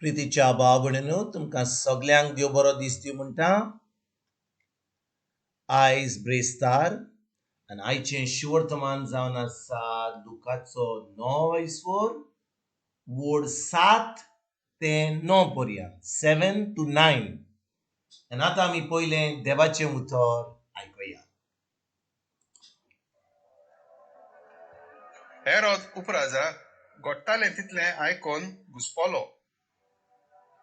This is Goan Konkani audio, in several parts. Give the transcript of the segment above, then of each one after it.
प्रितीच्या भाव भयणीनो, तुमकां सगल्यांक देव बरो दीस दिवं म्हणटा. आयज ब्रेस्तार आनी आयचें शिवर्तमान जावन आसा लुकाचो 9 ऐसवर वोड 7 ते 9 पर्यंत, 7 to 9. आनी आतां आमी पयलें देवाचें उतर आयकुया. हेरोद उपराजा घडटालें तितलें आयकून घुस्पलो.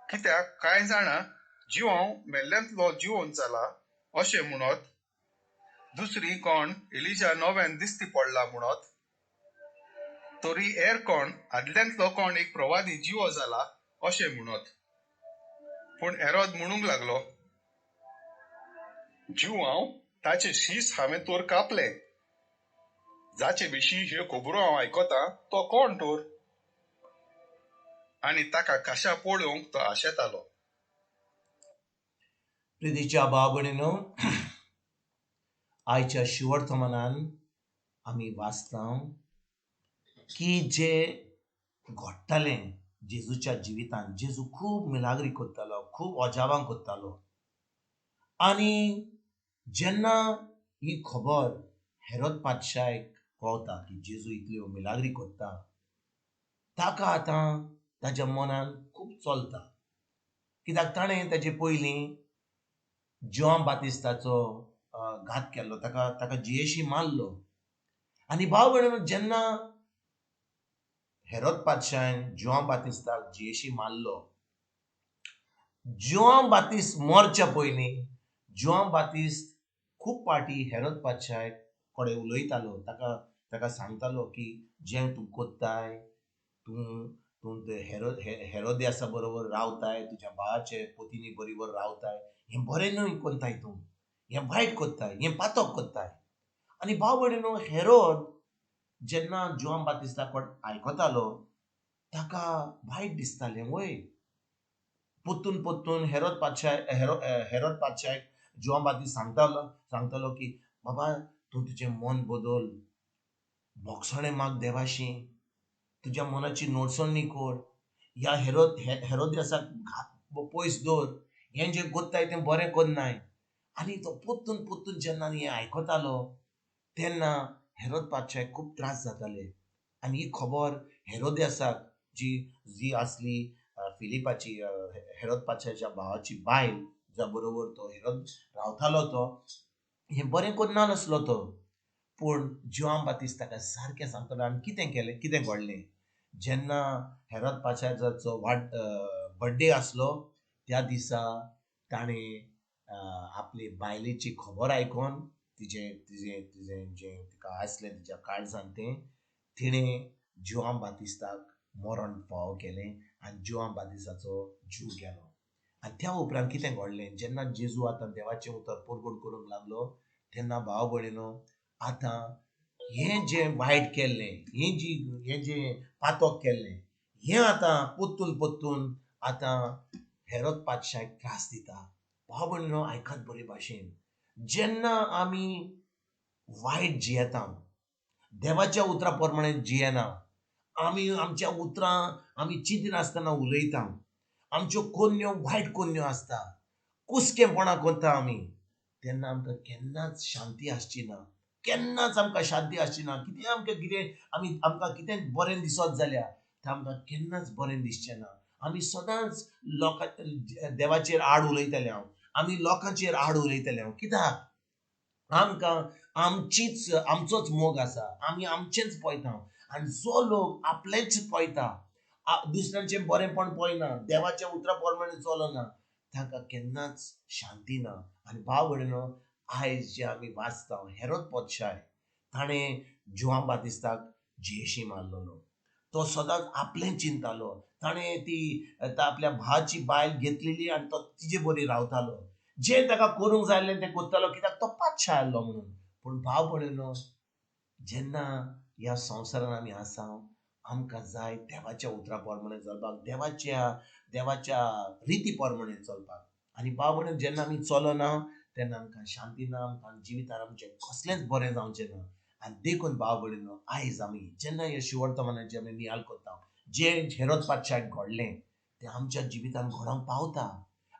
कित्याक कांय जाणां जिवांव मेल्ल्यांतलो जिवंत जाला अशें म्हणत, दुसरी कोण एलिजा नव्यान दिश्टी पडला म्हणत, तरी हेर कोण आदल्यांतलो कोण एक प्रवादी जिवो जाला अशें म्हणत. पूण हेरोद म्हणूंक लागलो, जिवांव ताचे शीस हांवें तर कापलें, जाचे विशीं ह्यो खबरो हांव आयकतां तो कोण तर? आनी ताका खाशा पळोवंक तो आशेतालो. प्रितीच्या भाव भयणीनो, आयच्या शिवर्तमानान आमी वाचता की जे घडटालें जेजूच्या जिवितान, जेजू खूब मिलाग्री करतालो, खूब अजाबां करतालो. आनी जेन्ना ही खबर हेरोद पातशायक कळटा की जेजू इतल्यो मिलाग्री करता, ताका आतां ताच्या मनान खूब चलता. कित्याक ताणें ताचे पयलीं जुआंव बातिस्ताचो घात केल्लो, ताका ताका जियेशी मारलो. आनी भाव भयणीनो, जेन्ना हेरोद पातशायन जुआंव बातिस्ताक जियेशी मारलो, जुआंव बातिस्त मरच्या पयलीं जुआंव बातिस्त खूब पाटी हेरोद पातशाय कडेन उलयतालो, ताका ताका सांगतालो की जें तूं कोत्ताय, तूं तूं हेरोदियासा बरोबर रावताय, तुज्या भावाचे पोतिनी बरोबर रावताय, हें बरें न्हय कोत्ताय तूं, हें वायट कोत्ताय, हें पातक कोत्ताय. आनी भाव भयणीनो, हेरोद जेन्ना जुआंव बातिस्ता कडेन आयकतालो ताका वायट दिसतालें. वय पोत्तून पोत्तून हेरोद पातशाय हेरोद पातशायक जुआंव बातिस्त सांगतालो की बाबा तूं तुजें मन बदल, भोगसणें माग देवाशी, तुज्या मनाची नोटसणी कर, ह्या हेरोदियासाक पयस दवर, हें जें कोत्ताय तें बरें करनाय. आनी तो पोत्तून पोत्तून जेन्ना हें आयकतालो तेन्ना हेरोद पातशायक खूब त्रास जाताले. आनी ही खबर हेरोदियासाक जी जी आसली फिलिपाची, हेरोद पातशाच्या भावाची बायल, ज्या बरोबर तो हेरोद रावतालो, तो हें बरें करना नासलो तो. पूण जुआंव बातिस्त ताका सारकें सांगतालो. आनी कितें केलें, कितें घडलें, जेन्ना हेरोद पातशाचो बड्डे आसलो त्या दिसा ताणें आपले बायलेची खबर आयकून तिजें तिजें तिजें जें तिका आसलें तिच्या काळजान तें, तिणें जुआंव बातिस्ताक मरण फावो केलें आनी जुआंव बातिस्ताचो जीव गेलो. आनी त्या उपरांत कितें घडलें, जेन्ना जेजू आतां देवाचें उतर परगट करूंक लागलो तेन्ना भाव भयणीनो, आतां हें जें वायट केल्लें, हें जी हें जें पातक केल्लें, हें आतां पोत्तून पोत्तून आतां हेरोद पातशायक त्रास दिता. भाव भयणीनो, आयकात बरे भाशेन, जेन्ना आमी वायट जियेता, देवाच्या उतरा प्रमाणे जियेना, आमी आमच्या उतरां आमी चिंतिनासतना उलयता, आमच्यो कोन्यो वायट कोन्यो आसता, कुसकेपणां करता आमी, तेन्ना आमकां केन्नाच शांती आसची ना, केन्नाच आमकां शांती आसची ना. कितें आमकां कितें आमी आमकां कितें बरें दिसत जाल्यार तें आमकां केन्नाच बरें दिसचें ना. आमी सदांच लोकां देवाचेर आड उलयतले हांव, आमी लोकांचेर आड उलयतले हांव. कित्याक आमकां आमचीच आमचोच मोग आसा, आमी आमचेंच पळयता. आनी जो लोक आपलेंच पळयता, दुसऱ्यांचें बरेंपण पळयना, देवाच्या उतरा प्रमाणे चलना, तांकां केन्नाच शांती ना. आनी भाव भयणीनो, आयज जे आमी वाचता हेरोद पातशाय ताणें जुआंव बातिस्ताक जियेशी मारलेलो, तो सदांच आपलें चिंतालो. ताणें ती आपल्या भावाची बायल घेतलेली आनी तो तिजे बरी रावतालो, जें ताका करूंक जाय आसलें तें करतालो, कित्याक तो पातशाय आसलो म्हणून. पूण भाव भयणीनो, जेन्ना ह्या संवसारान आमी आसा, आमकां जाय देवाच्या उतरा प्रमाणे चलपाक, देवाच्या देवाच्या रिती प्रमाणे चलपाक. आनी भाव भयणीनो, जेन्ना आमी चलना तेन्ना आमकां शांती ना, आमकां जिवितान आमचें कसलेंच बरें जावचें ना. आनी देखून भाव भयणीनो, आयज आमी जेन्ना ह्या शिवर्तमानाचें आमी नियाळ करता, जें हेरोद पातशाक घडलें तें आमच्या जिवितान घडोवंक पावता.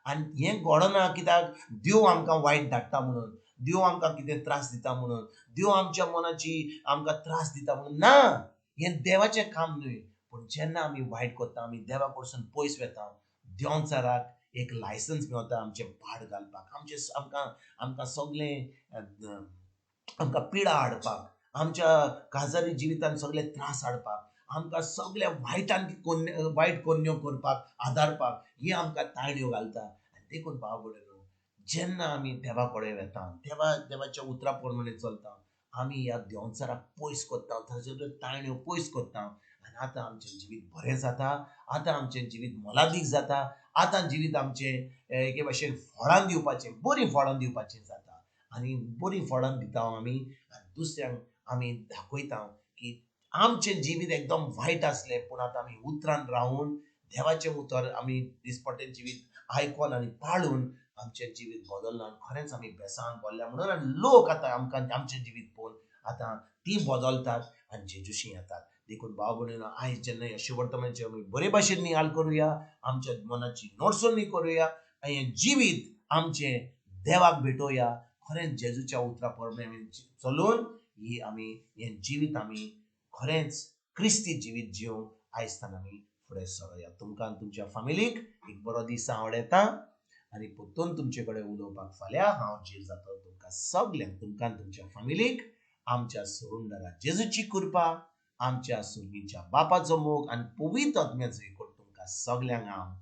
आनी हें घडना कित्याक देव आमकां वायट धाडटा म्हणून, देव आमकां कितें त्रास दिता म्हणून, देव आमच्या मनाची आमकां त्रास दिता म्हणून ना. हें देवाचें काम न्हय. पूण जेन्ना आमी वायट करता, आमी देवा कडसून पयस वेता, देंवचाराक एक लायसन्स मेवता आमचें पाड घालपाक, आमचें आमकां आमकां सगळें आमकां पिडा हाडपाक, आमच्या काजारी जिवितान सगळे त्रास हाडपाक, आमकां सगळ्या वायटान वायट कोन्न्यो करपाक आदारपाक ही आमकां ताळयो घालता. आनी देखून भाव भयणीनो, जेन्ना आमी देवा कडेन वेता, देवाच्या उतरा प्रमाणे चलता, आमी ह्या देंवचाराक पयस करता, ताच्यो ताळयो पयस करता आनी आतां आमचें जिवीत बरें जाता, आतां आमचें जिवीत मोलादीक जाता, आतां जिवीत आमचें एके भाशेन फळां दिवपाचें, बरीं फळां दिवपाचें जाता. आनी बरीं फळां दिता आमी आनी दुसऱ्यांक आमी दाखयता की आमचें जिवीत एकदम वायट आसलें, पूण आतां आमी उतरान रावून देवाचें उतर आमी दिसपट्टें जिवीत आयकोन आनी पाळून आमचें जिवीत बदल्लां आनी खरेंच आमी बेसान भरल्या म्हणून आनी लोक आतां आमकां आमचें जिवीत पळोवन आतां ती बदलतात आनी जेजूशी येतात. देखून भाव भयणीनो, आयज जेन्ना ह्या शुभवर्तमानाची आमी बरे भाशेन नियाळ करुया, आमच्या मनाची नोटसणी करुया आनी हें जिवीत आमचें देवाक भेटोवया. खरेंच जेजूच्या उतरा प्रमाणे आमी चलून ही आमी हें जिवीत आमी खरेंच क्रिस्ती जिवीत जिवंक आयज आमी फुडें सरोया. तुमकां तुमच्या फामिलीक एक बरो दीस आवडटा आनी परतून तुमचे कडेन उलोवपाक फाल्यां हांव जीर जातो. तुमकां सगल्यांक, तुमकां तुमच्या फामिलीक आमच्या सोडून जेजूची कृपा, आमच्या सुर्गीच्या बापाचो मोग आनी पवित्र आत्म्याचो एकवट तुमकां सगल्यांक हांव